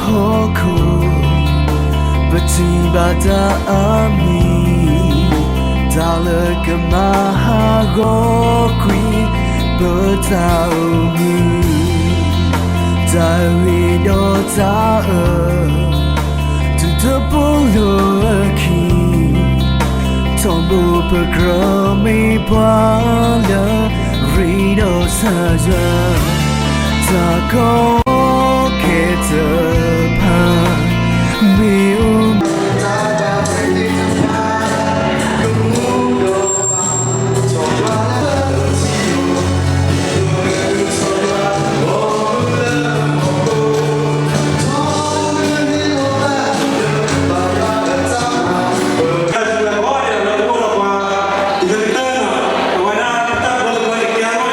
ဟီၣ်ခိၣ် ပထံၣ်ဘၣ်တၢ်အမံၤ, တၢ်လၢကမၤဟးဂီၤကွံာ် ပတၢ်အိၣ်မူ, တၢ်ဂ့ၤဒီးတၢ်အၢ, တုၤတပူၤလၢခံ, ထီဘိပကြၢးမ့ၢ်ပှၤလၢ ရ့ဒီးစၢ်ယွၤ, တၢ်ကီခဲတဖၣ် မ့ၢ်အိၣ် ပြၢဒၣ် ပြၢဒၣ် ပြၢဒၣ် ပြၢဒၣ် ပြၢ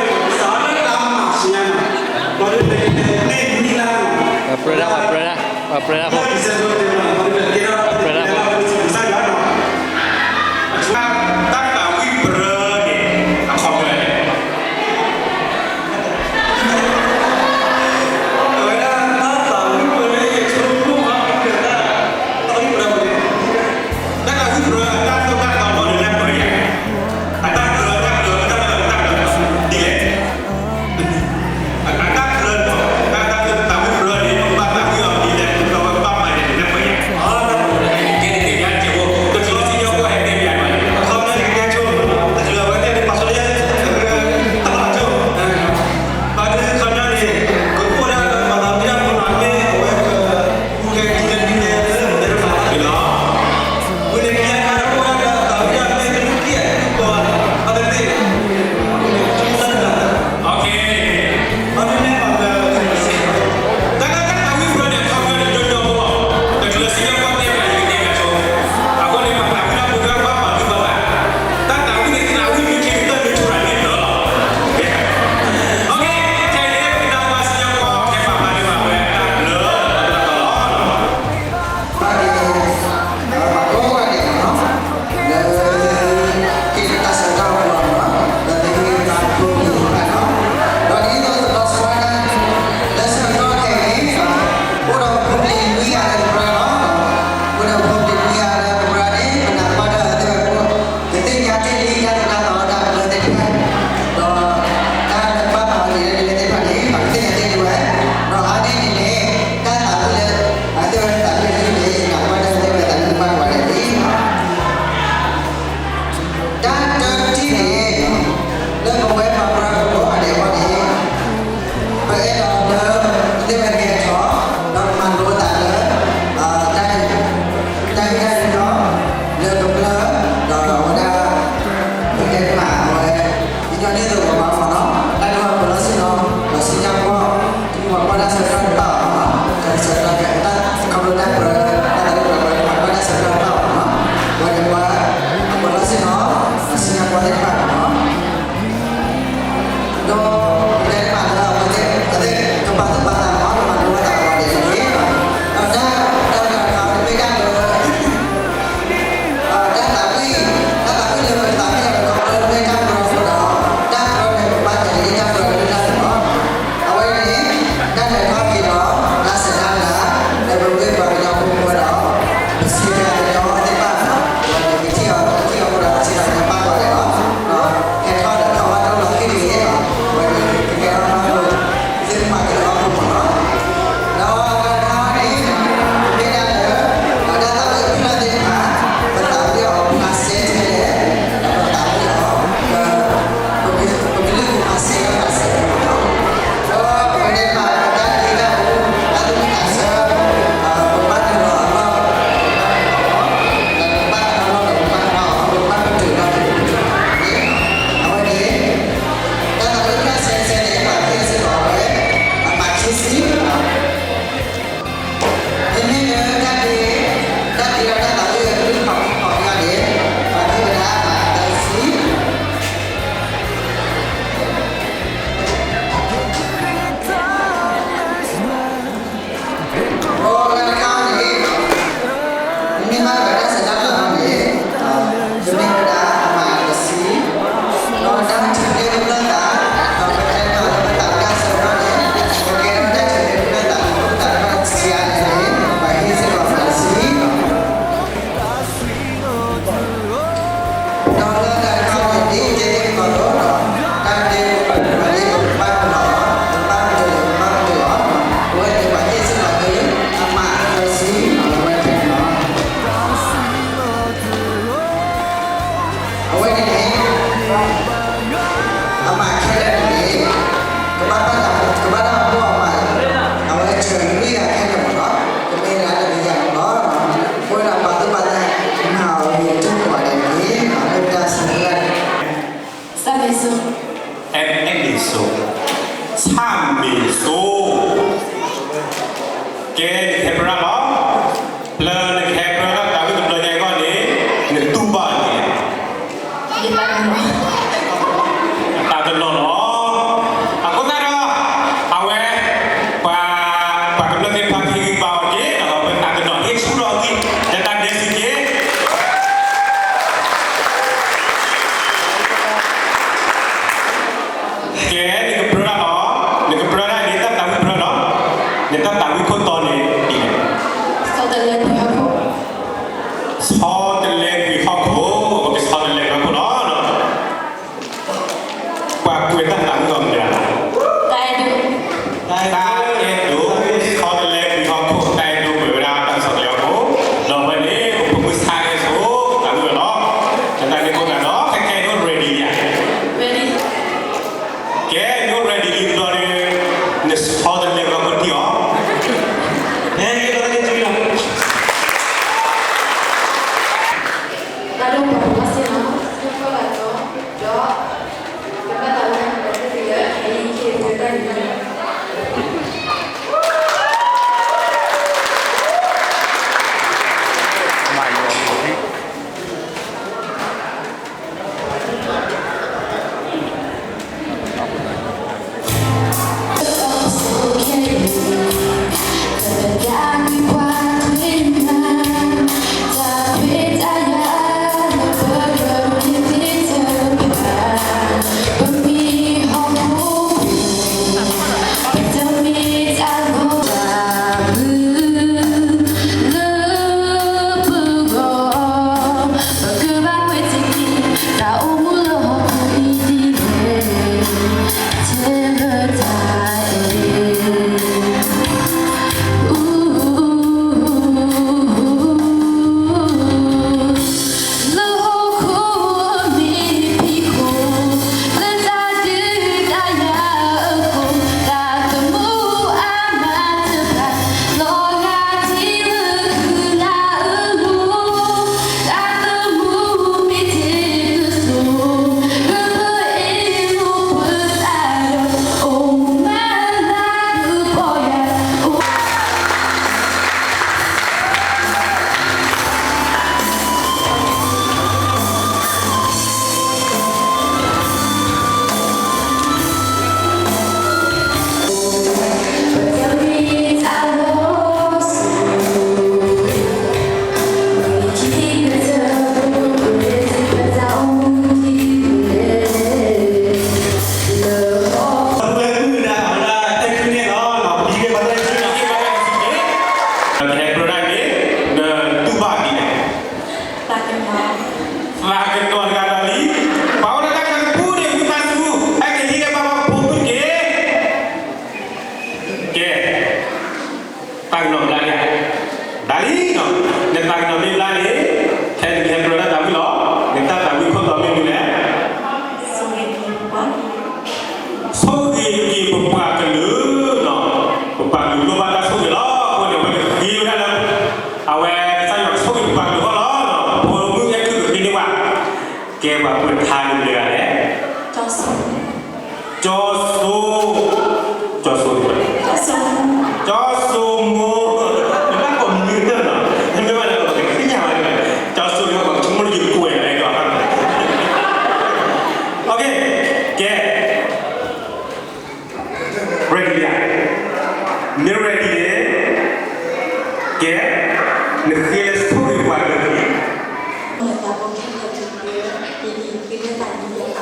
ဒၣ် ကဲ နကဟဲပြၢလီၤ, ပျၢၤနကဟဲပြၢလီၤ တၢ်ဝံတဘျီညါအဂီၢ်န့ၣ် နတူၢ်ဘၣ်န့ၣ် တၢ်တနီၤလီၤ. အဃိသတးဒီး အဝဲ ပှၤ ပှၤကမျၢၢ်သ့ၣ်တဖၣ်ဟ့ၣ်ဂံၢ်ဘါအီၤက့ၤ ဒီးအဝဲတၢ်တနီၤဟ့ၣ်ဆူၣ်ထီၣ်အဂံၢ် လၢတၢ်ဒဲးစူၤက့ၤ ကဲ နကပြၢဒၣ်လီၤ, နကပြၢဒၣ်န့ၣ် တၢ်သးဝံၣ်ပြၢလီၤ, နတၢ်သးဝံၣ်ခိၣ်တီန့ၣ် ဒ်လဲၣ်, ဆီတလဲကွံာ်ဟီၣ်ခိၣ်, ဆီတလဲကွံာ်ဟီၣ်ခိၣ်, ပကဆီတလဲကွံာ်ဟီၣ်ခိၣ်လီၤ. ပှၤကွဲးတၢ်သးဝံၣ်အီၤမနုၤလဲၣ်, တၢ်အဲၣ်ဒိး, တၢ်အဲၣ်ဒိး, ဆီတလဲကွံာ်ဟီၣ်ခိၣ်, တၢ်အဲၣ်ဒိးကွဲးဝဲဒၣ်တၢ်ဆီတလဲဟီၣ်ခိၣ်, ဒီးဖဲန့ၣ် ပဖိမုၣ်ဆါဂဲၤဆိ သးဝံၣ်အီၤလီၤ. တၢ်န့ၣ်အဃိသတးဒီး ခဲကဲ နအိၣ် ready ဧါ, ready, ကဲ နအိၣ် ready လံတဘျီဒီး နဆီတလဲကွံာ်ဟီၣ်ခိၣ်တံၢ်အီၤ, ဟဲက့ၤဒီးက့ၤစုလီၤ. တၢ်ဒိၣ်ပှၤဘၣ်စ့ၢ်နီၤ စ့ၢ်ကီးလၢကီၢ် ဒီး ကဘၣ်သးဝဲဒၣ်ကီၢ်သ့ၣ်လၢ ခဲအံၤက့ၤဝဲဒၣ်န့ၣ်လီၤ. သးကနီၤတဂၤဒီးလံ, ပှၤအိၣ်လၢတၢ်ကပူၤန့ၣ် ဝံသးစူၤ ဟဲက့ၤဟ့ၣ်ဂံၢ်ဘါဘၣ်ဖိမုၣ်တက့ၢ်. ကဲ, သးကနီၤဘျါဒၣ်, ဘျါလံနီၤ, နသးကနီၤမ့ၢ်ဘျါန့ၣ် ခဲနကဟဲပြၢတၢ်သးဝံၣ်လီၤ. နတၢ်သးဝံၣ်ခိၣ်တီမ့ၢ်မနုၤလဲၣ်. ဆိၣ်ဂ့ၤက့ၤပပှၤကလုာ်နီၤ, ပပှၤကလုာ်လိၣ်ဘၣ်တၢ်ဆိၣ်ဂ့ၤလီၤ. အဃိန့ၣ် အဝဲကဃ့ဝဲဒၣ်လၢ အဝဲကစၢ်ယွၤကဆိၣ်ဂ့ၤပပှၤကလုာ်အဂီၢ်လီၤ. ဖိမုၣ်အဲၣ်ကုၢ်ကဃ့န့ၢ်ပှၤ, ကဲပှၤပှဲၤထါန့ၣ်မနုၤလဲၣ်. ကၠီစိ, ကၠီစိ, ကၠီစိမိၢ်, နဘၣ်ကိးမနုၤကတၢၢ်နီၤ, နမ့ၢ်ဘၣ်လၢပကသ့ၣ်ညါဘၣ်, ကၠီစိန့ၣ် ပှၤဆိကမိၣ်လၢယကွဲးလီၤဒီး, ကဲ, ready ဧါ, မ့ၢ် ready န့ၣ်, ကဲ, နဃ့လၢဆိၣ်ဂ့ၤပှၤကလုာ်, ပအိၣ်စ့ၢ်ကီးဒီး ဖဲပကပာ်ဖျါတၢ်လၢ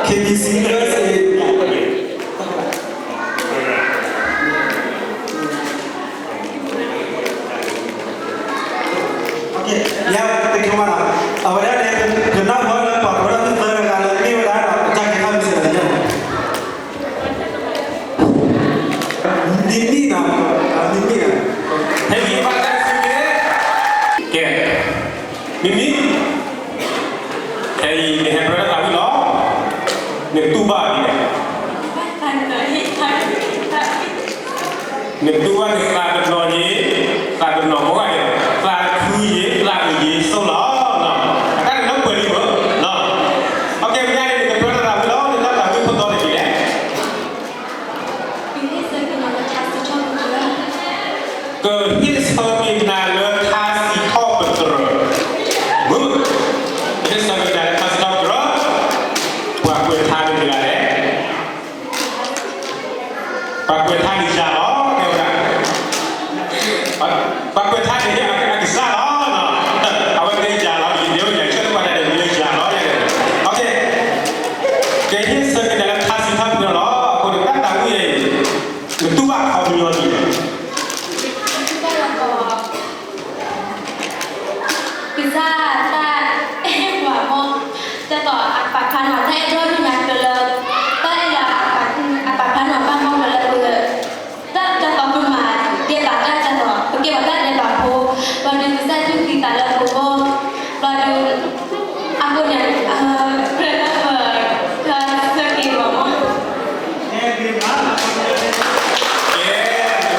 KBC USA ယၤတကဲမးနီၤ, အဝဲဒၣ်န့ၣ် ကနၣ်ဝဲလၢပှၤဖျိထီၣ်သၢဂၤလၢမ့ၢ်ဝဲဒၣ်ဒီး တၢ်ကဲထီၣ်မံၤစၢၤလီၤန့ၣ် မံမံနီၤ, မံမံနီၤ, ဟဲက့ၤဘၣ်တၢ်စုန့ၣ်, ကဲ, မံမံ, ခဲအံၤနဟဲပြၢတၢ်သးဝံၣ်လီၤ, နတူၢ်ဘၣ်ဒ်လဲၣ်, နတူၢ်ဘၣ်န့ၣ် သးတနီၤအံၤ, သးတနီၤမ့ၢ်ဂ့ၤ, သးခုအံၤ သးအုးအံၤ ဆိလီၤ, အတၢ်န့ၣ်လၢပှဲၤလံမ့ၢ်, အကဲ မ့ၢ်ညါန့ၣ် နကပြၢတၢ်သးဝံၣ်လီၤ, နတၢ်သးဝံၣ်ဖိသီန့ၣ်ဒ်လဲၣ် ကဟ့ၣ်ဆၢက့ၤနၤလၢထါစံးထီၣ်ပတြၢၤ, မုၢ်, ကဟ့ၣ်ဆၢက့ၤနၤလၢထါစံးထီၣ်ပတြၢၤ, ပှၤကွဲးထါန့ၣ်မ့ၢ်ဒ်လဲၣ်, ပှၤကွဲးထါန့ၣ်ယၤလီၤ, တဲဝဲဒၣ်, ပှၤကွဲးထါန့ၣ်အကစၢ်လီၤ, အဝဲတဲယၤလီၤ, ယတဲဝဲယၤ ယဆၢထၢၣ်ပှၤတၢ်န့ၣ် မ့ၢ်ယၤလီၤ, ကဟ့ၣ်ဆၢက့ၤနၤလၢထါစံးထီၣ်ပတြၢၤလီၤ, အဃိန့ၣ် တၢ်သးဝံၣ်အံၤ နတူၢ်ဘၣ်ခီပညီဒ်လဲၣ် ကစၢ်တၢ်အဲၣ်ပှၤမ့ၢ်, ဒ်သိးအပာ်ဖျါန့ၢ်တၢ်အဲၣ်ဒိးန့ၢ်ညါကလၢ, တၢ်အဲၣ်လၢအပာ်ဖျါန့ၢ်ဘၣ်မ့ၢ်ကလၢပှဲၤ, တၢ်ဒ်သိးပမၤဒဲးဘးတၢ်ဒ်သိး ပကဲဘၣ်တၢ်ဒဲးဘးဖိ, ဘျီဒုးကစၢ်ထူၣ်သံသးလၢပဂီၢ်, ဘျီဒုး, အဃိန့ၣ်, ကြၢးလၢပ, ကစၢ်က့ၤပှၤမ့ၢ်, ကဲ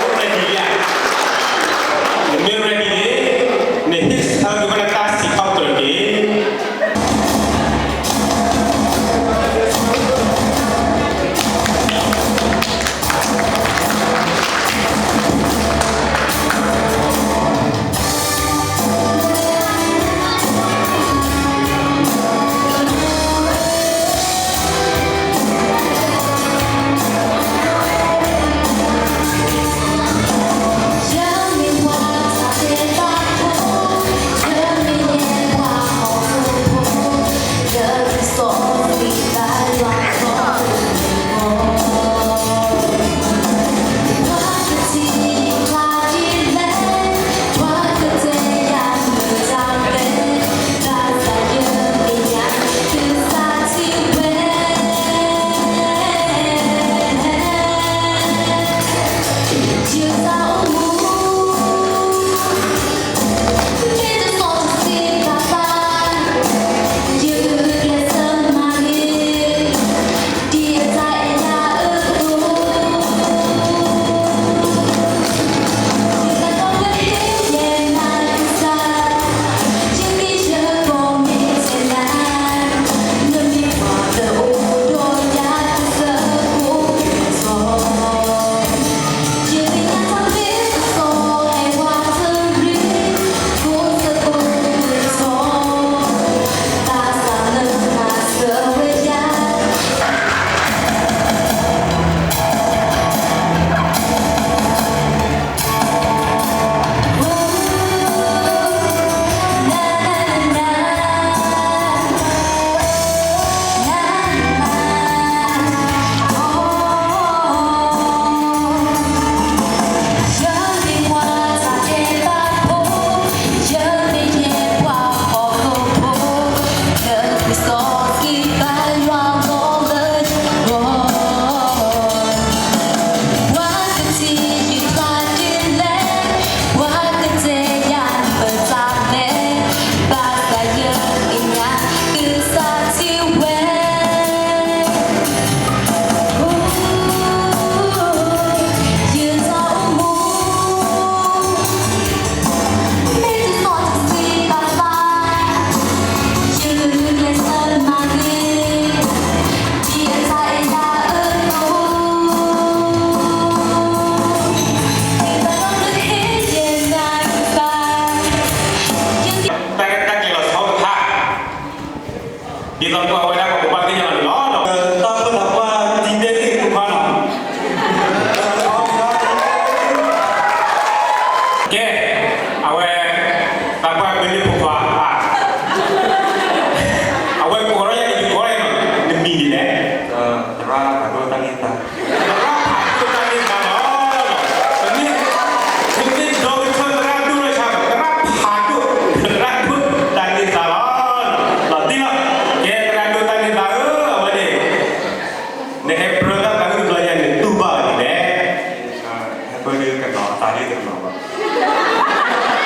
သးဒ်တနီၤဘၣ်.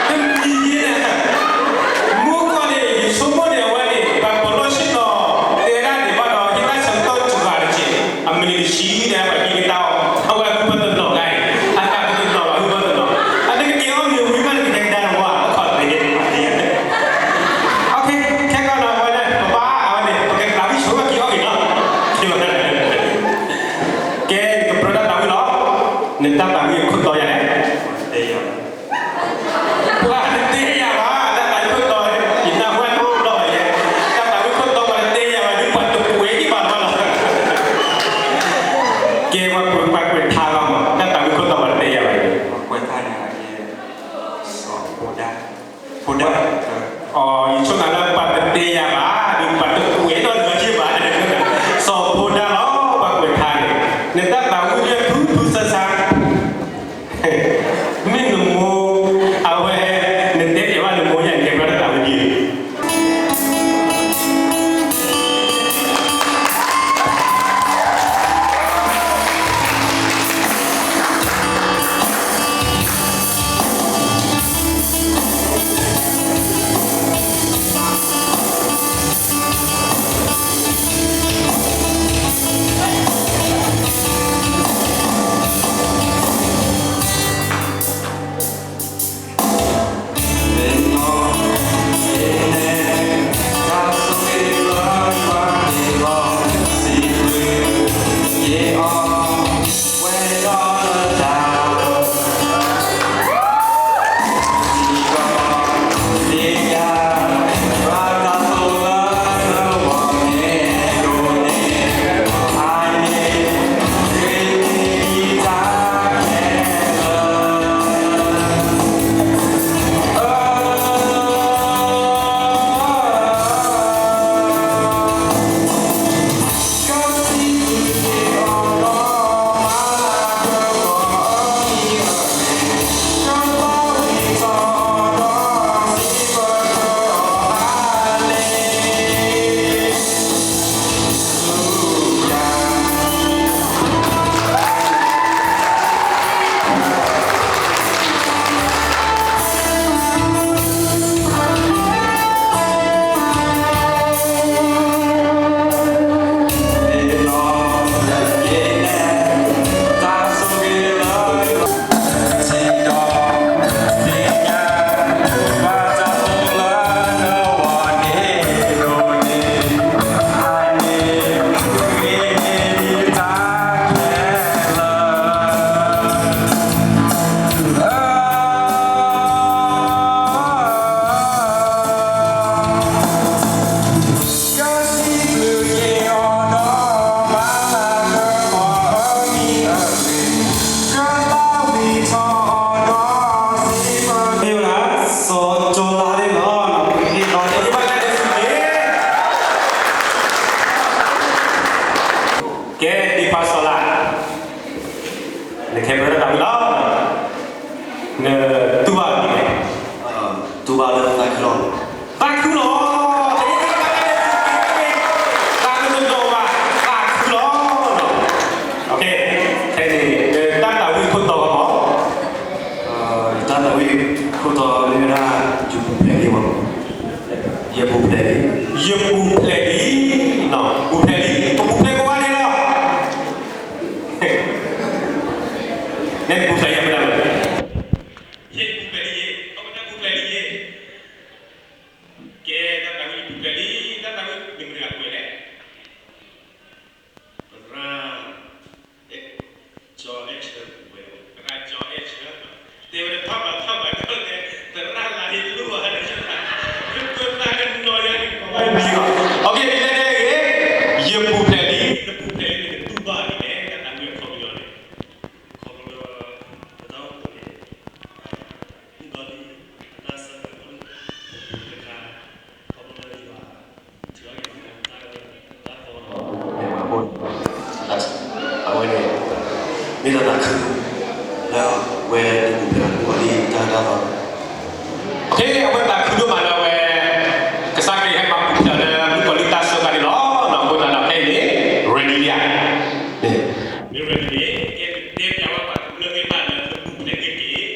တမံၤယဲန့ၣ်, မူကီၢ်န့ၣ် ယဆိကမိၣ်န့ၣ် အဝဲန့ၣ် ပှၤပလီၢ်ဆ့ၣ်နီၤ တဲဒၣ်န့ၣ်ဘၣ်ဒီး ဟ့ၣ်တၢ်ဆၢကတီၢ်စှၤတက့ၢ်, အမံးနံးတဆံန့ၣ် ပှၤဟံးက့ၤတၢ်အီၣ်, အဝဲအဟုဘၣ်တနီၤဂၤအံၤ, အသးဒ်တနီၤဘၣ် ဟုဘၣ်တနီၤ, အနကက့ၤအီၣ်မ့ၤဝံၤဘၣ် နကတဲကဒါတဝါ အခီၣ်သ့ၣ်, ခဲကီၢ်လီၤ အဝဲဒၣ် ပဘၣ်အဝဲန့ၣ် ပကသးဝံၣ်ဆိကမိၣ်က့ၤအီၣ်ဂ့ၤလီၤ. ကဲ နကပြၢတၢ်သးဝံၣ်လီၤ. နတၢ်သးဝံၣ်အခိၣ်တီယၤလဲၣ်. ပှၤတတဲယၤဘၣ်, တၢ်သးဝံၣ်ခိၣ်တီ, ယနၢ်ဟူတဘျီဘၣ်ယဲ, တၢ်သးဝံၣ်ခိၣ်တီပှၤတတဲယၤဘၣ် ဒ်ပှၤတကွဲးဒံးဘၣ်လီၤ. ကဲ ပှၤကွဲးထါလီၤမး, တၢ်သးဝံၣ်ခိၣ်တီပှၤတတဲယၤဘၣ်, ပှၤကွဲးထါန့ၣ် စီၤဖိဒါ, ဖိဒါ, ယဆိကမိၣ်လၢပှၤတတဲယၤဘၣ် ဒ်ပှၤတကွဲးဒီးနဂီၢ်က့ဘၣ်, စီၤဖိဒါလီၤ ပှၤကွဲးထါန့ၣ်, နတၢ်သးဝံၣ်ဒ်ထူထူဆါဆါ မ့ၢ်နမိၢ်, အဝဲ, နတဲပျဲဘၣ်နမိၢ်ယၤ နတဲပျဲတၢ်သးဝံၣ်ဒ်အံၤ. ကဲ ဒ့ခွါစီၤလါ, နခဲပြၢတၢ်သးဝံၣ်လီၤ. နတူၢ်ဘၣ်ဒ်လဲၣ်. တူၢ်ဘၣ်လၢသးခုလီၤ. သးခုလီၤ. သးခုလီၤ, သးခုလီၤ. ခဲအံၤန့ၣ် တၢ်သးဝံၣ်ခိၣ်တီမ့ၢ် တၢ်သးဝံၣ်ခိၣ်တီမ့ၢ်ဝဲဒၣ် ယပူၤဖျဲးလံမး, ယပူၤဖျဲးလံ, ယပူၤဖျဲးလံ, ပူၤဖျဲးလံ, ပပူၤဖျဲးကိးဂၤဒဲးလီၤ. နပူၤဖျဲးယၤမနုၤလဲၣ်. ယပူၤဖျဲးလံယဲ, ပူၤဖျဲးလံယဲ. ကဲ တၢ်သးဝံၣ်ပူၤဖျဲးလံ, တၢ်သးဝံၣ်မ့ၢ်မတၤတဂၤကွဲးလဲၣ်. သရၣ်, ကၠီအဲၣ်ဆၢ, သရၣ်ကၠီအဲၣ်ဆၢ, တဲဝဲဒၣ်ထီၣ်ဘၣ်ထီၣ်ဘၣ်ဒီး သရၣ်လါဟ့လိၣ်ဧါ, ယသးကနီၤယၤန့ၣ် ကီးဘၣ်မံၤလီၤ. အဂ့ၢ်ဒ်လဲၣ်ဂ့ၤ, ယပူၤဖျဲးလံ, နပူၤဖျဲးလံန့ၣ် နတူၢ်ဘၣ်ဒ်လဲၣ် တၢ်သးဝံၣ်အခီပညီန့ၣ်, ခီဖျိလၢ ပတၢ်အိၣ်ဖှိၣ်န့ၣ် ဒ်သိးလံ ပတၢ်ဆၢကတီၢ် တခါ ခီဖျိလၢယွၤ ထုးထီၣ်က့ၤပှၤတၢ်လၢတၢ်တီဒီး အဝဲန့ၣ် မ့ၢ်တၢ်သးခု လၢအဝဲန့ၣ်ပူၤဖျဲးလံတၢ်တၢ်တီ, အဝဲသးခုဒိၣ်မးလၢအဝဲ ကစၢ်ခရံာ်ဟဲမၤပူၤဖျဲးလၢမုၣ်ကီၤလံၢ်တၢ်ဆၢကတီၢ်န့ၣ်လီၤ. အဃိသတးဒီးခဲအံၤန့ၣ် ready လံဧါ. မ့ၢ် ready န့ၣ် ကဲ ပတဲပျးဝဲပှၤကမျၢၢ်သ့ၣ်တဖၣ်လၢပူၤဖျဲးက့ၤ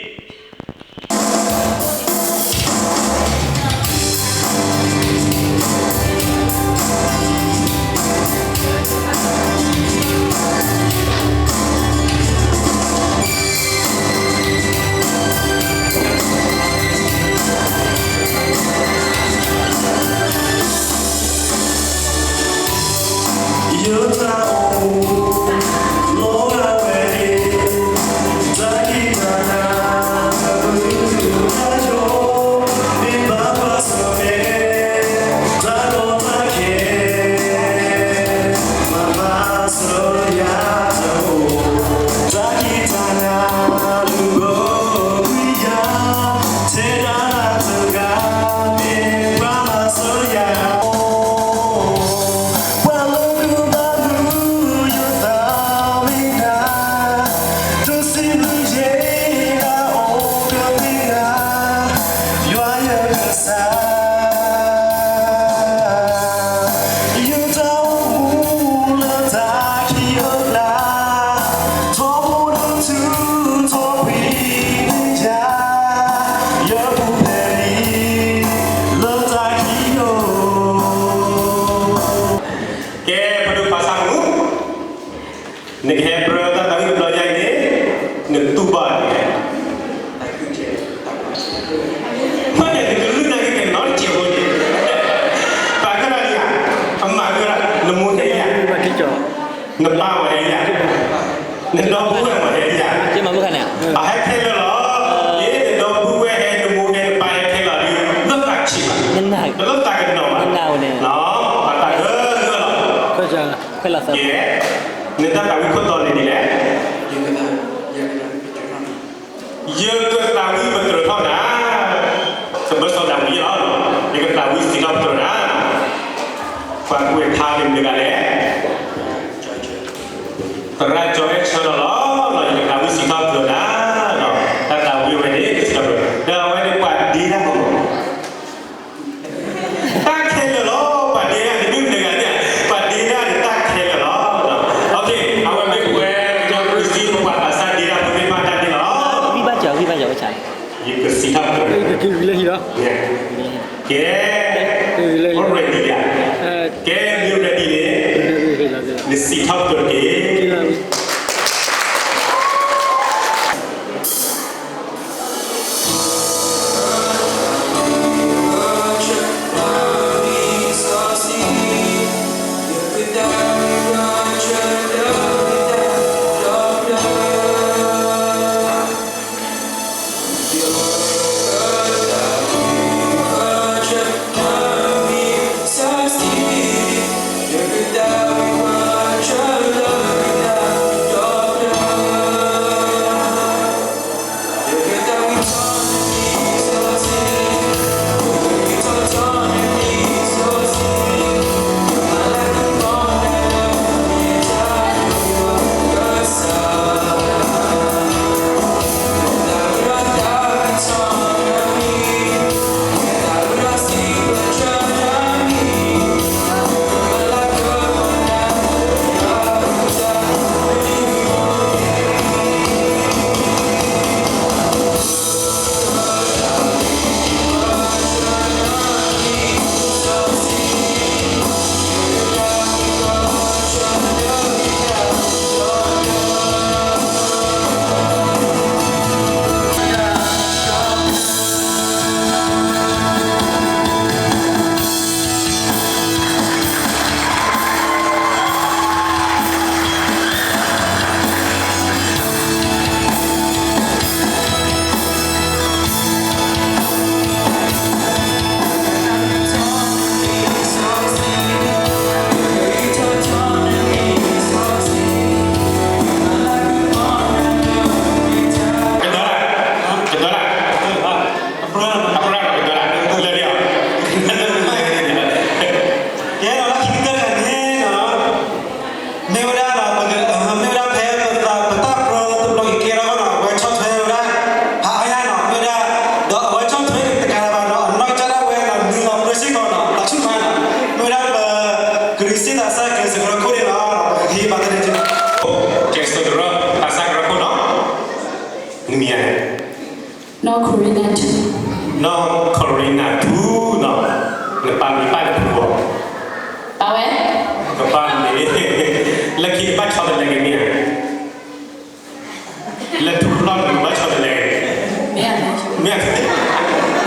နတူၢ်ဘၣ်ဒ်လဲၣ်. မ့ၢ်န့ၣ် နကလုၢ်နာ်က့ၤကနီတစဲးဖိန့ၣ်, ပာ်ကရၢလံဧါ, အမၤကရၢ, နမိၢ်ဟဲလံဧါ, နပၢ်မ့ၢ်ဟဲလံဧါ, နဒီပုၢ်ဝဲၢ်မ့ၢ်ဟဲလံဧါ, အဟဲခဲလၢာ်လီၤ. နဒီပုၢ်ဝဲၢ်ဟဲ, နမိၢ်ဟဲ, နပၢ်ဟဲခဲလၢာ်ဒီး လၢသးဆံးဘၣ်, လၢသးကနီၤဘၣ်, အသးဂၢၢ်ဂၢၢ်လီၤ. ကဲ, နတၢ်သးဝံၣ်ခိၣ်တီန့ၣ်ဒ်လဲၣ်. ယကသးဝံၣ်ပတြၢၤထီၣ်နၤ, ကဘၢစီၤဒၤဝံးလီၤ, ယကသးဝံၣ်စံးထီၣ်ပတြၢၤနၤ, ပှၤကွဲးထါန့ၣ်မနုၤဂၤလဲၣ်, သရၣ်ကၠီအဲၣ်ဆၢလီၤလီၤ, ယကသးဝံၣ်စံးထီၣ်ပတြၢၤနၤ, တၢ်သးဝံၣ်ဝဲန့ၣ် ကစံးထီၣ်ပတြၢၤ, ဒီးအဝဲန့ၣ်ပှၤဒ့တၢ်ဖိ တၢ်ခဲလၢာ်လီၤ, ပှၤဒ့တၢ်န့ၣ်မ့ၢ်မတၤတဂၤန့ၣ်, ပှၤဒ့တၢ်န့ၣ်တၢ်ခဲလၢာ်လီၤ. အဝဲမ့ၢ်ပဝဲကညီကရံၣ်စံၣ် ပပှၤသးစၢ်ဒ့တၢ်ဖိသ့ၣ်တဖၣ်တၢ်ဒ့လီၤ. ယကစံးထီၣ်ပတြၢၤ, ကဲ, ready လံ, ကဲ, ready န့ၣ်, နစံးထီၣ်ပတြၢၤတက့ၢ်.ကဲဒီးလၢခံကတၢၢ်တဂၤန့ၣ်, မ့ၢ်ဝဲဒၣ်, မ့ၢ်ဝဲဒၣ်ဖဲပသးပတၢ်ပြၢတဘျီက့ၤကဲထီၣ်နီၤ, အဝဲဆီၣ်ထွဲဝဲဒၣ်, ဖးအါယါနီၤ, မ့ၢ်ဝဲဒၣ်, ဒီးအဝဲဆီၣ်ထွဲတကးဘၣ်ဒီး အနီၢ်ကစၢ်ဒၣ်ဝဲဒီးနုာ်လီၤပြၢစ့ၢ်ကီးနီၤ, တၢ်ဆူၣ်မးနီၤ, မ့ၢ်ဝဲဒၣ်ပ, ကရံၣ်စံၣ်သးစၢ်ကဲးစၢးကရၢခိၣ်န့ၣ်လီၤ, ပကဟ့ၣ်ဘၣ်တၢ်န့ၣ်, ကဲးစၢးကရၢ, သးစၢ်ကရၢခိၣ်နီၤ, နမံၤယၤန့ၣ် နီၢ်ခရံနၤထူ, နီၢ်ခရံနၤထူနီၤ, နပာ်မ့ၢ်ပာ်လၢထူအီၤ, ပာ်ဝဲ, ကပာ်မ့ၢ်, လၢခံကဘၣ်ဆီတလဲက့ၤမ့ၢ်ဧါ, လၢထူလီၢ်နကဘၣ်ဆီတလဲ, မ့ၢ်, ဆံးယံာ်မးနကဆီတလဲလီ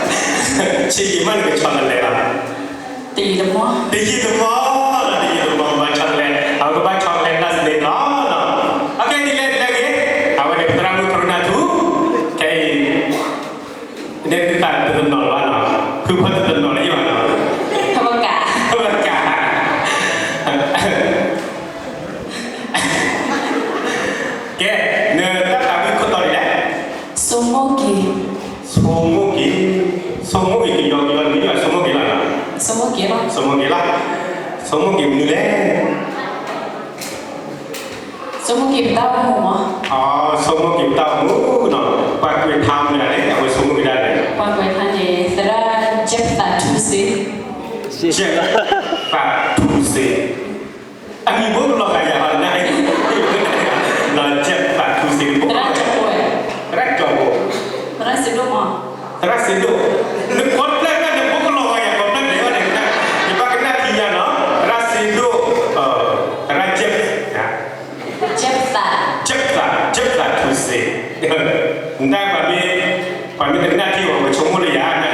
ၤ, တယံာ်တမီၢ်, တယံာ်တမီၢ်, တယံာ်တမီၢ်ဘၣ်ဆီတလဲ, အဝဲကဘၣ်ဆီတလဲလၢစန့ၣ်လီၤ, အကဲဒ်လဲၣ်ဒ်လဲၣ်ဂ့ၤ, အဝဲန့ၣ်ပသရၣ်မုၣ်ခရံနၤထူ, ခဲအံၤ ဒ်သးတနီၤလၢၤဘၣ်နီၤ, ဖုဖီတနီၤလၢၤဘၣ်နီၤ, ဖက, ဖက, ကဲ, နတၢ်သးဝံၣ်ခိၣ်တီဒ်လဲၣ်, ဆိမိၣ်က့ၤ, ဆိမိၣ်က့ၤ, ဆိမိၣ်က့ၤ, ကညီကညီနမ့ၢ်ဆိမိၣ်က့ၤလီၤ, ဆိမိၣ်က့ၤလီၤ, ဆိမိၣ်က့ၤလီၤ, ဆိမိၣ်က့ၤမနုၤလဲၣ် ဆိမိၣ်က့ၤပတၢ်အိၣ်မူမး, ဆိမိၣ်က့ၤပတၢ်အိၣ်မူနီၤ, ပှၤကွဲးထါမနုၤလဲၣ်, အဝဲဆိမိၣ်က့ၤဒၣ်လဲၣ်, ပှၤကွဲးထါန့ၣ် သရၣ်ကၠဲးပသးထူစ့, ကၠဲးပသးထူစ့, အမံၤဘိကလီၤဂာ်ယၤဘၣ်နၤ, ကၠဲးပသးထူစ့, သရၣ်ကၠီဖိ, သရၣ်ကၠီဖိ, သရၣ်စ့ဒိၣ်မး, သရၣ်စ့ဒိၣ်, နကိးဖျၢၣ်ဖျၢၣ်န့ၣ် ဘိကလီၤဂာ်ယၤကိးဖျၢၣ်န့ၣ်, ယဘၣ်ကနၣ်ထံယၤနီၤ, သရၣ်စ့ဒိၣ်, သရၣ်ကၠဲး, ကၠဲးပသး, ကၠဲးပသး, ကၠဲးပသးထူစ့ နတၢ်ပှၤမ့ၢ်, ပှၤမ့ၢ်တနာ်ထံအီၤ ပဆိကမိၣ်လၢယၤ